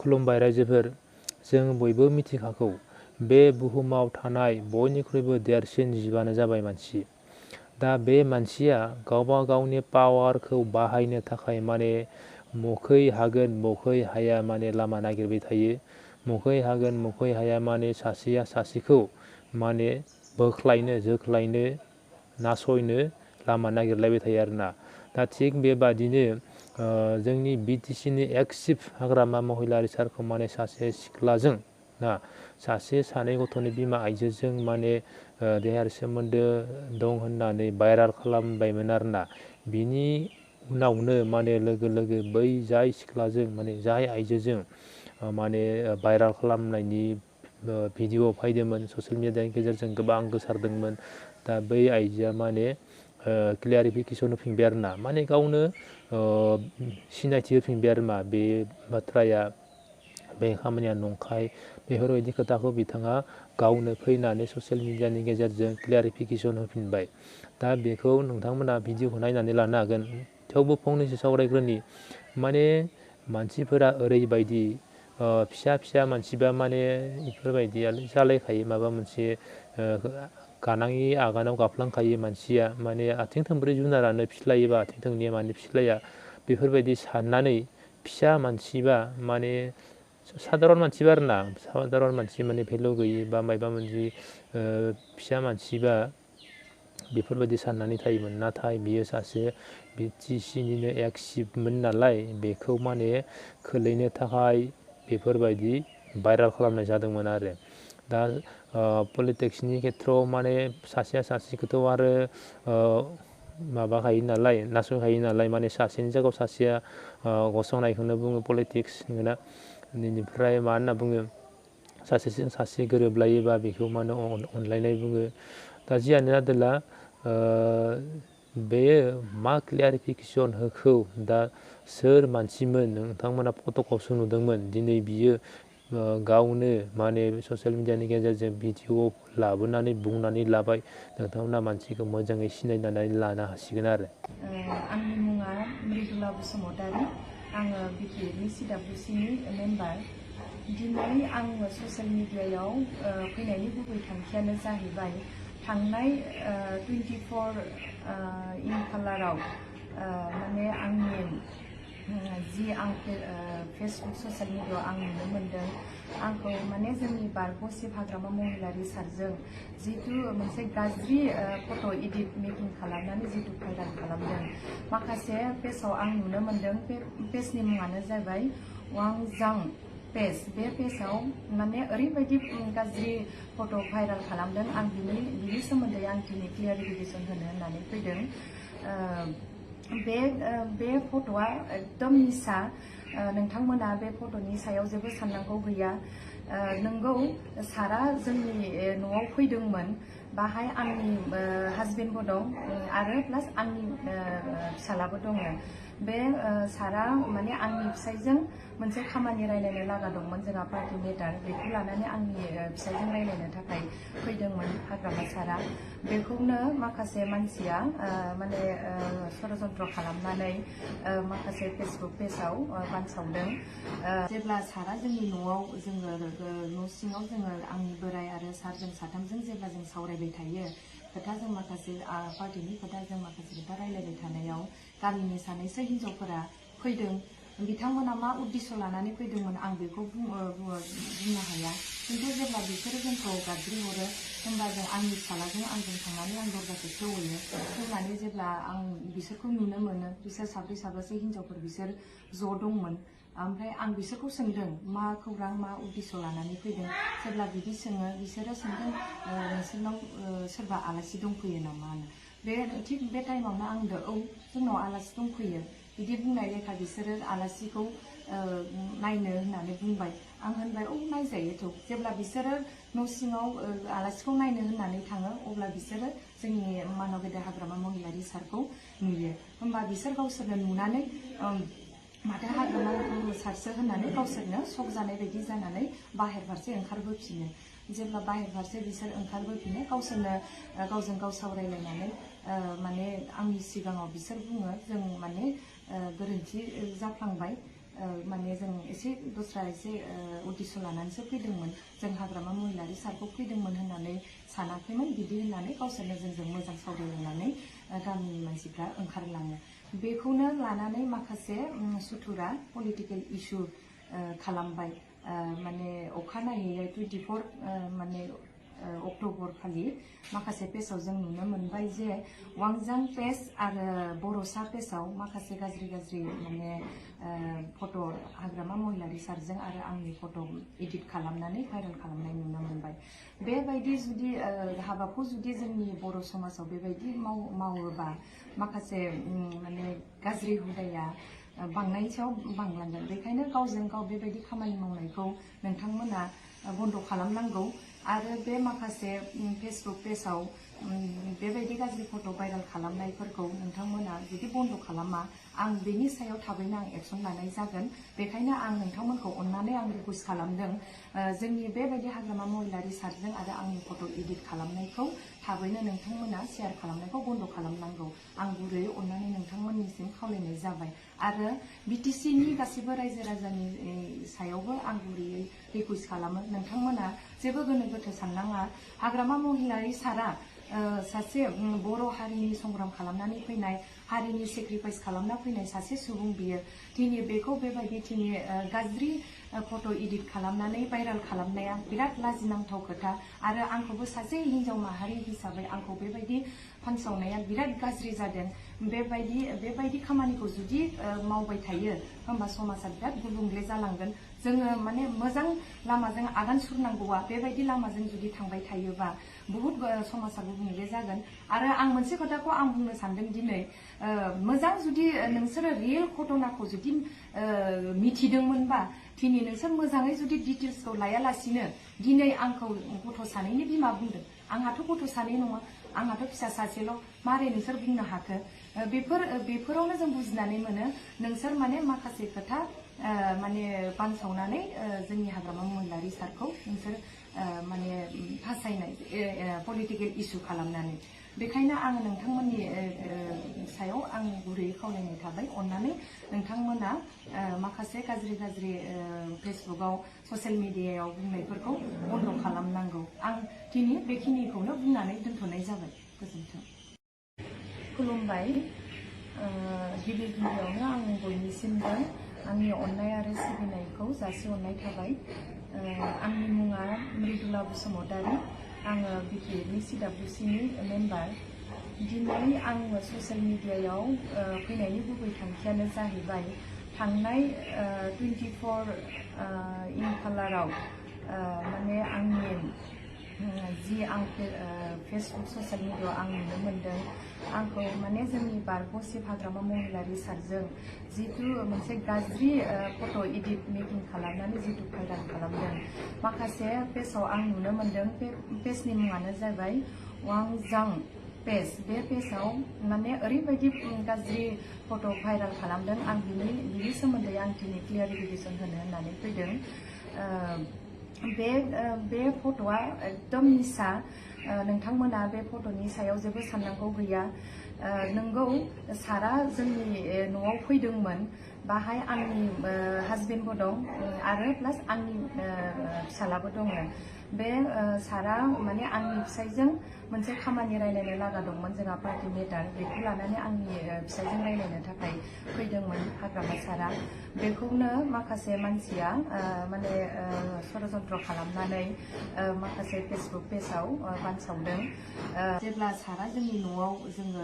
खुलुमबाय रायजोफोर, जों बयबो मिथिखागौ बे बुहुमाव थानाय बयनिख्रुइबो देरसिन जिबानो जाबाय मानसि। दा बे मानसिया गावबा गावनि पावारखौ बाहायनो थाखाय माने मखै हागोन मखै हाया माने लामा नागिरबाय थायो। मखै हागोन मखै हाया माने सासेया सासेखौ माने बोख्लायनो जोख्लायनो नासयनो लामा नागिरलायबाय थायो आरोना। दा थिग बेबादिनो जोंनि BTCनि एक्स चिफ हाग्रामा महिलारि सारखौ माने सासे सिख्लाजों ना सासे सानै गथ'नि बिमा आइजोजों माने देहायारि सोमोन्दो दं होननानै भाइराल खालामबायमोन आरोना। बिनि उनावनो माने लोगो लोगो बै जाय सिख्लाजों माने जाय आइजोजों माने भाइराल खालामनायनि भिडिअ फैदोंमोन ससियेल मिडियानि गेजेरजों गोबां गोसारदोंमोन। दा बै आइजोआ माने क्लियारिफिकेसन होफिनबाय आरोना, माने गावनो सिनायथि होफिनबाय आरो मा बे बाथ्राया बे खामानिया नंखाय बेफोरबायदि खोथाखौ बिथाङा गावनो फैनानै ससियेल मिडियानि गेजेरजों क्लियारिफिकेसन होफिनबाय। दा बेखौ नोंथांमोना भिडिअखौ नायनानै लानो हागोन। थेवबो फंनैसो सावरायग्रोनि माने मानसिफोरा ओरैबायदि फिसा फिसा मानसिबा माने बेफोरबायदियानो जालायखायो माबा मोनसे गानाङि आगानाव गाफ्लांखायो मानसिया माने आथिं थोंब्रै जुनारानो फिस्लायोबा आथिं थोंनैया मानो फिस्लाया बेफोरबायदि साननानै फिसा मानसिबा माने सादारन मानसिबा आरोना सादारन मानसि माने भेलु गैयि बा मायबा मोनसे फिसा मानसिबा बेफोरबायदि साननानै थायोमोन। नाथाय बियो सासे BTCनिनो एक्स चिफमोन नालाय बेखौ माने खोलैनो थाखाय बेफोरबायदि भाइराल खालामनाय जादोंमोन आरो। दा पलिटिक्सनि खेथ्रआव माने सासेया सासेखौथ' आरो माबाखायो नालाय नासयखायो नालाय माने सासेनि जायगायाव सासेया गसंनायखौनो बुङो पलिटिक्स नंगौना। बेनिफ्राय मा होनना बुङो सासेजों सासे गोरोबलायोबा बेखौ मा होनो अनलायनाय बुङो। दा जियानो जादोला बेयो मा क्लियारिफिकेसन होखो दा सोर मानसिमोन नोंथांमोना फट'खौसो नुदोंमोन। दिनै बियो गावनो माने ससियेल मिडियानि गेजेरजों भिडिअ लाबोनानै बुंनानै लाबाय। नोंथांमोना मानसिखौ मोजाङै सिनायनानै लानो हासिगोन आरो। आंनि मुङा मृदुला बसुमतारी, आङो BTAनि CWCनि मेम्बार। दिनै आङो ससियेल मिडियायाव फैनायनि गुबै थांखियानो जाहैबाय थांनाय 24 खालाराव माने आंनि जि आं फेसबुक ससियेल मिडियायाव आं नुनो मोनदों आंखौ माने जोंनि बारग'सिब हाग्रामा महिलारि सारजों जितु मोनसे गाज्रि फट' इडिट मेकिं खालामनानै जितु भाइराल खालामदों। माखासे पेजाव आं नुनो मोनदों बे पेजनि मुङानो जाबाय वांजां पेज। बे पेजाव माने ओरैबायदि गाज्रि फट' भाइराल खालामदों। आं बिनि सोमोन्दै आं दिनै क्लियारिफिकेसन होनो होननानै फैदों। बे फट'आ एकदम मिसा। नोंथांमोना बे फट'नि सायाव जेबो साननांगौ गैया। नोंगौ सारा जोंनि न'आव फैदोंमोन, बाहाय आंनि हाजबेन्डबो दं आरो प्लास आंनि फिसालाबो दङ। बे सारा माने आंनि फिसाइजों मोनसे खामानि रायलायनो लागा दंमोन जोंहा पार्टि मेटार, बेखौ लानानै आंनि फिसाइजों रायलायनो थाखाय फैदोंमोन हाग्रामा सारा। बेखौनो माखासे मानसिया माने षड़यन्त्र खालामनानै माखासे फेसबुक पेजाव बानसावदों। जेब्ला सारा जोंनि न'आव जोङो न' सिङाव जोङो आंनि बोराइ आरो सारजों साथामजों जेब्ला जों सावरायबाय थायो खोथा, जों माखासे पार्टिनि खोथा जों माखासे खोथा रायलायबाय थानायाव गामिनि सानैसो हिन्जावफोरा फैदों। बिथांमोना मा उद्देश्य लानानै फैदोंमोन आं बेखौ बुंनो हाया। खिन्थु जेब्ला बिसोरो जोंखौ गाबज्रिहरो होमबा जों आंनि फिसालाजों आंजों थांनानै आं दरजाखौ खेवहैयो। खेवनानै जेब्ला आं बिसोरखौ नुनो मोनो बिसोर साब्रै साबासो हिन्जावफोर बिसोर ज' दंमोन। ओमफ्राय आं बिसोरखौ सोंदों मा खौरां मा उद्देश्य लानानै फैदों। जेब्ला बिदि सोङो बिसोरो सोंदों नोंसोरनाव सोरबा आलासि दंफैयो नामा होनो। थिग बे टाइमावनो आं होनदों औ जोंनाव आलासि दंफैयो। बिदि बुंनाय लेखा बिसोरो आलासिखौ नायनो होननानै बुंबाय। आं होनबाय औ नायजायोथ'। जेब्ला बिसोरो न' सिङाव आलासिखौ नायनो होननानै थाङो अब्ला बिसोरो जोंनि मानाव गेदेर हाग्रामा महिलारि सारखौ नुयो। होमबा बिसोर गावसोरनो नुनानै माथो हाग्रामा सारसो होननानै गावसोरनो शक जानाय बायदि जानानै बाहेर फारसे ओंखारबोफिनो। जेब्ला बाहेर फारसे बिसोर ओंखारबोफिनो गावसोरनो गावजों गाव सावरायलायनानै माने आंनि सिगाङाव बिसोर बुङो जों माने गोरोन्थि जाफ्लांबाय, माने जों एसे दस्रा एसे उद्देश्य लानानैसो फैदोंमोन, जों हाग्रामा महिलारि सारखौ फैदोंमोन होननानै सानाखैमोन। बिदि होननानै गावसोरनो जोंजों मोजां सावरायलायनानै गामिनि मानसिफ्रा ओंखारलाङो। बेखौनो लानानै माखासे सुथुरा पलिटिकेल इस्यु खालामबाय। माने अखानायै 24 माने अक्ट'बर खालि माखासे पेजाव जों नुनो मोनबाय जे वांजां पेज आरो बर'सा पेजाव माखासे गाज्रि माने फट' हाग्रामा महिलारि सारजों आरो आंनि फट' एडिट खालामनानै भाइरेल खालामनाय नुनो मोनबाय। बेबायदि जुदि हाबाखौ जुदि जोंनि बर' समाजाव बेबायदि मावोबा माखासे माने गाज्रि हुदाया बांनायनि सायाव बांलांगोन। बेखायनो गावजों गाव बेबायदि खामानि मावनायखौ नोंथांमोना बन्द' खालामनांगौ। आरो बे माखासे फेसबुक पेजाव बेबायदि गाज्रि फट' भाइरेल खालामनायफोरखौ नोंथांमोना जुदि बन्द' खालामा, आं बेनि सायाव थाबैनो आं एक्सन लानाय जागोन। बेखायनो आं नोंथांमोनखौ अननानै आं रिकुवेस्ट खालामदों, जोंनि बेबायदि हाग्रामा महिलारि सारजों आरो आंनि फट' एडिट खालामनायखौ थाबैनो नोंथांमोना शेयार खालामनायखौ बन्द' खालामनांगौ। आं गुरैयै अननानै नोंथांमोननिसिम खावलायनाय जाबाय। आरो बिटिसिनि गासैबो रायजो राजानि सायावबो आं गुरैयै रिकुवेस्ट खालामो, नोंथांमोना जेबो गोनो गोथो साननाङा। हाग्रामा महिलारि सारा सासे बर' हारिनि संग्राम खालामनानै फैनाय, हारिनि सेक्रिफाइस खालामना फैनाय सासे सुबुं बियो। दिनै बेखौ बेबायदि गाज्रि फट' एडिट खालामनानै भाइरेल खालामनाया बिराद लाजिनांथाव खोथा। आरो आंखौबो सासे हिन्जाव माहारि हिसाबै आंखौ बेबायदि फानसावनाया बिराद गाज्रि जादों। बेबायदि खामानिखौ जुदि मावबाय थायो होमबा समाजा बिराद गुबुंले जालांगोन। जोङो माने मोजां लामाजों आगान सुरनांगौआ बेबायदि लामाजों जुदि थांबाय थायोबा बुहुत समाजा गुबुंले जागोन। आरो आं मोनसे खोथाखौ आं बुंनो सानदों, दिनै मोजां जुदि नोंसोरो रियेल घटनाखौ जुदि मिथिदोंमोनबा, दिनै नोंसोर मोजाङै जुदि डिटेल्सखौ लायालासिनो दिनै आंखौ गथ' सानैनि बिमा बुंदों। आंहाथ' गथ' सानै नङा, आंहाथ' फिसा सासेल'। मारै नोंसोर बुंनो हाखो? बेफोरावनो जों बुजिनानै मोनो नोंसोर माने माखासे खोथा माने बानसावनानै जोंनि हाग्रामा महिलारि सारखौ नोंसोर माने फासायनाय पलिटिकेल इस्यु खालामनानै। बेखायनो आङो नोंथांमोननि सायाव आं गुरैयै खावलायनाय थाबाय, अननानै नोंथांमोना माखासे गाज्रि फेसबुकआव ससियेल मिडियायाव बुंनायफोरखौ बन्द' खालामनांगौ। आं दिनै बेखिनिखौनो बुंनानै दोनथ'नाय जाबाय। गोजोन्थों। खुलुमबाय। गिबियावनो आं बयनिसिमबो आंनि अननाय आरो सिबिनायखौ जासिहरनाय थाबाय। आंनि मुङा मृदुला बसुमतारी। आङो बिटिआरनि CWCनि मेम्बार। दिनै आङो ससियेल मिडियायाव फैनायनि गुबै थांखियानो जाहैबाय, थांनाय 24 खालाराव माने आंनि जि आं फेसबुक ससियेल मिडियायाव आं नुनो मोनदों, आंखौ माने जोंनि बारग'सिब हाग्रामा महिलारि सारजों जिथु मोनसे गाज्रि फट' एडिट मेकिं खालामनानै जिथु भाइरेल खालामदों। माखासे पेजाव आं नुनो मोनदों, बे पेजनि मुङानो जाबाय वांजां पेज। बे पेजाव माने ओरैबायदि गाज्रि फट' भाइरेल खालामदों। आं बिनि सोमोन्दै आं दिनै क्लियारिफिकेसन होनो होननानै फैदों। बे फट'आ एकदम मिसा। नोंथांमोना बे फट'नि सायाव जेबो साननांगौ गैया। नोंगौ सारा जोंनि न'आव फैदोंमोन, बाहाय आंनि हासबेन्डबो दं आरो प्लास आंनि फिसालाबो दङ। बे सारा माने आंनि फिसाइजों मोनसे खामानि रायलायनो लागा दंमोन, जोंहा पार्टि मेटार। बेखौ लानानै आंनि फिसाइजों रायलायनो थाखाय फैदोंमोन हाग्रामा सारा। बेखौनो माखासे मानसिया माने षड़यन्त्र खालामनानै माखासे फेसबुक पेजाव बानसावदों। जेब्ला सारा जोंनि न'आव जोङो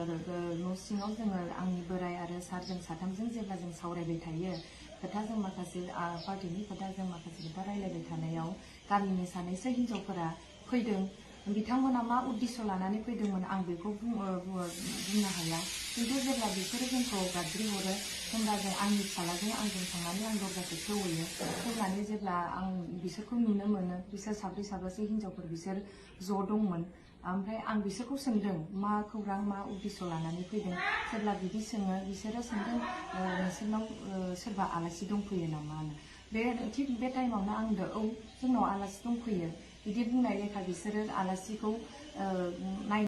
न' सिङाव जोङो आंनि बोराइ आरो सारजों साथामजों जेब्ला जों सावरायबाय थायो, खोथा जों माखासे पार्टिनि खोथा जों माखासे खोथा रायलायबाय थानायाव गामिनि सानैसो हिन्जावफोरा फैदों। बिथांमोना मा उद्देश्य लानानै फैदोंमोन आं बेखौ बुंनो हाया। खिन्थु जेब्ला बिसोरो जोंखौ गाबज्रिहरो, होमबा जों आंनि फिसालाजों आंजों थांनानै आं दरजाखौ खेवहैयो। खेवनानै जेब्ला आं बिसोरखौ नुनो मोनो, बिसोर साब्रैसो हिन्जावफोर बिसोर ज' दंमोन। ओमफ्राय आं बिसोरखौ सोंदों मा खौरां, मा उद्देश्य लानानै फैदों। जेब्ला बिदि सोङो, बिसोरो सोंदों नोंसोरनाव सोरबा आलासि दंफैयो नामा होनो। थिग बे टाइमावनो आं होनदों औ जोंनाव आलासि दंफैयो। बिदि बुंनाय लेखा बिसोरो आलासिखौ नाय